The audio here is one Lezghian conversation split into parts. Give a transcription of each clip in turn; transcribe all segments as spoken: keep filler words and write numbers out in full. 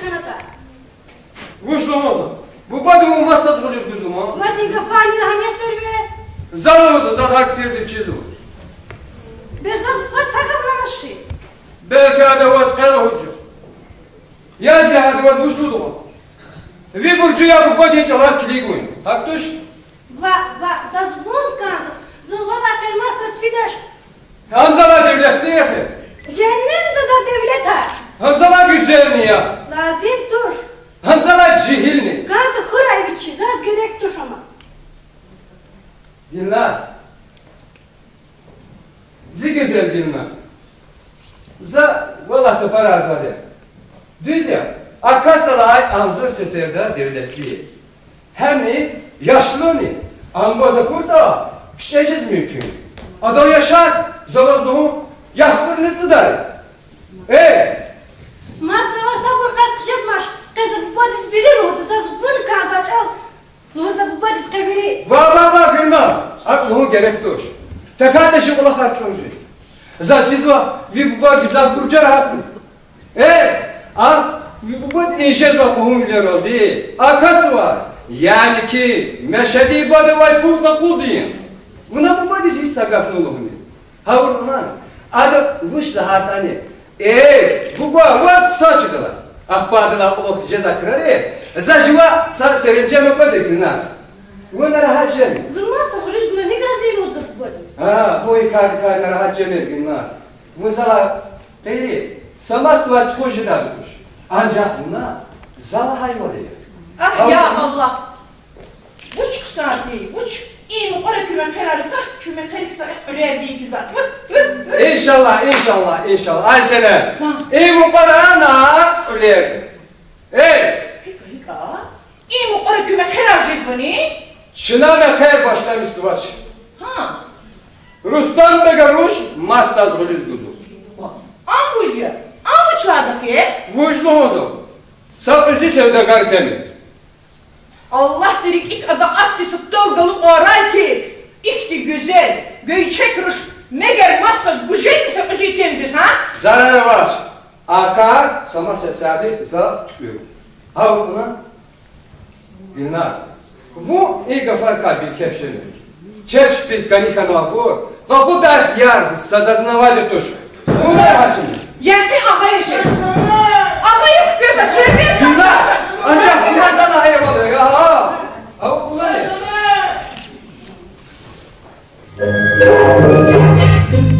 хьанатӀа. Вуч лугьузва? Бубади вун масдаз гъуьлуьз гузва ман? Ваз и гафарни лагьана серве. За лугьузва, заз гьакӀ тирди чизва. Бес заз буба са гаф лагьаначни? Белки ада ваз къе лугьуз жез. Яз я ада ваз вуч лугьузва? Ви буржи я бубадин чӀалаз килигун. ГьакӀ туш? Ва, ва, заз вун кӀанзава, зун валай къе масдаз фидач. Гьамзала девлетлу я эхир. Жегьеннемзада девлет я. Гьамзала гуьзелни я. Лазим туш. Гьамзала жегьилни. КӀанда хьурай вичи, заз герек туш ама. Гилназ. Зи гуьзел Гилназ. За валлагь тапарарзавайди я. Дуьз я, а кас алай агъзур сеферда девлетлу я. Гьамни яшлуни, ам ваз акуртӀа, кичӀе жез мумкин. Адан яшар, за ваз лугьун, яхцӀурни цӀудар. Э! Мад за ваз сабур кьаз хъжезмач, къе за бубадиз вири лугьуда, заз вун кӀанзавай чӀал лугьуда, за бубадиз къе вири. Ва, ва, ва, Гилназ, акӀ лугьун герек туш. ТакӀатӀа чи кӀвалахар чӀуру жи. Заз чизва, ви буба гзаф буржар гьатна. Э, а ви бубади и жезва къугъунвилералди. А кас ва, яни ки, Мешеди бадавай пул къакъудин. Вуна бубадиз гьич са гафни лугьумир. Гьавурна, ада вуч лагьайтӀани: Эй, буба, ваз хъсан чкадал ала. Ахпа адалай кьулухъ жезва крари, за жува са серенжем аквада, Гилназ. Вун нарагьат жемир. Зун масдаз гъуьлуьз гумир, гьикӀ рази лугьузва бубадиз? А, вун и кар, и кар нарагьат жемир, Гилназ. Вун залай къейри са масдавай тухуз жедайди туш. Анжах вуна за лагьайвал ая. Агь, я Аллагь! Вуч хъсан тир, вуч и мукьвара куьмекарар, пагь, куьмекарик са кьуьлердин киза. Тьфу, тьфу, тьфу. Иншаллагь, иншаллагь, иншаллагь. Ай Сенем, гьа, и мукьвара на кьуьлер. Эй! ГьикӀ, гьикӀ? И мукьвара куьмекарар жезвани? Чна мехъер башламишзавач. Гьа. Рустам-бега руш масдаз гъуьлуьз гузва. Ам вуж я? Ам вуч лагьай гаф я? Вуж лугьузва? Са кьуьзуь севдагар теми. Аллагьдин рикӀик ада акьди са тӀал галукьарай хьи, ихьтин гуьзел, гуьйчек руш мегер масдаз гуз жедани са кьуьзуь темдиз, гьа? Зарар авач. А кар са маса саби за туькӀуьр. Гьавуна, Гилназ, вун и гафарикай бейкеф жемир. Чеб чпиз кӀани хьанвайбур къакъудай ихтияр садазни авайди туш. Вун нарагьат жемир. Ягъин агъа я чи. Агъа я хквезва, сервер. Гилназ, анжах вуна за лагьайвал ая, гьа? Гьавуна.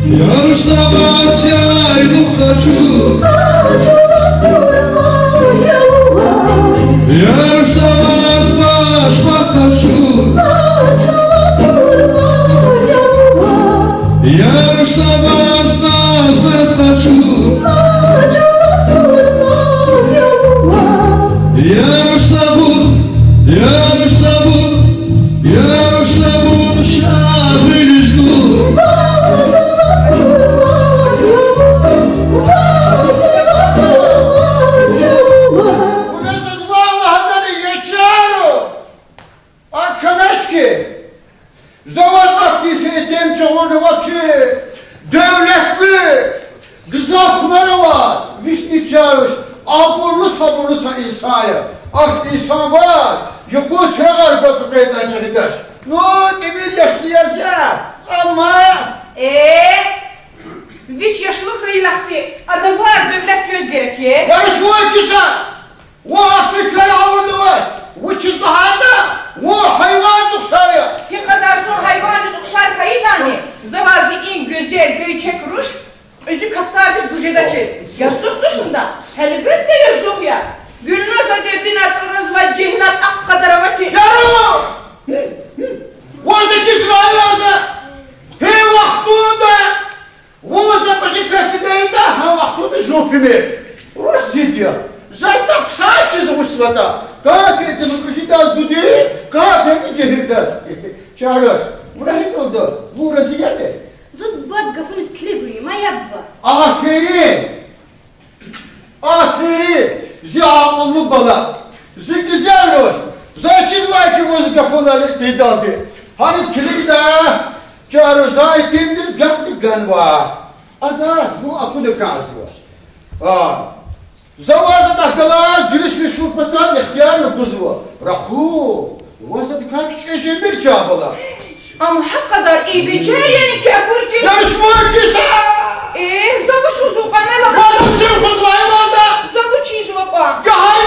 Яр савас яйлух къачу. Яр савас башмак къачу. Яр савас наз-наз къачу. Яр савун, яр савун, яр савун шагъилизну. Вуна заз валлагь гьадани ечеру. А кхьенач хьи, за ваз ахьтин са итим чӀугунвач хьи, девлетлу, гзаф пулар авай, вични чавиш, абурлу-сабурлу са инсан я. Ахьтин инсан ваъ, юкъуз чирагъар гваз къекъвейди чӀехидач. Ну, тӀимил яшлу яз я, амма... Э, вич яшлу хьайила ахьтин, адавар девлет чвез герек я. Яруш вун киса! Вун ахьтин кар авурнавач, вучиз лагьайтӀа вун гьайвандиз ухшар я. Гьикьадар зун гьайвандиз ухшар хьайидани, за ваз и гуьзел гуьйчек руш кьуьзуь кафтардиз гуз жедачир. Язух тушунда, гьелбетда язух я. Гуьлназ, а дердинай цӀуруз лагьай жегьилар а кьадар ава хьи. Яру! Ваз акисрай варза! Гьи вахтунда вун за кьуьзуь кас ийидайда, гьа вахтунда жув пиме. Вуч зид я? Заз тахсар чизвачзаватӀа, кафирдин кьуьзуьдаз гуди, кафирдин жегьилдаз. Чарач, вуна гьикӀ лугьуда, вун рази яни? Зун бубадин гафуниз килигун я, ма я буба. Аферин! Аферин, зи акьуллу бала! Зи гуьзел руш! Заз чизвай хьи, вун зи гафунал ихтилатда. Гьаниз килигда, чарач, за итимдиз гафни ганва. Адаз вун акуна кӀанзава. А. За ваз адахъ галаз дуьруьшмишун патал ихтиярни гузва. Рахун, ваз адакай кичӀе жемир чабала. Ам гьа кьадар и бечар яни капур тир? Ярушмай киса! Э, за вуч лугьузва кьван, лагь. Ваз сир хуьз лагьай ваза. За вучиз ва кьван? Гьа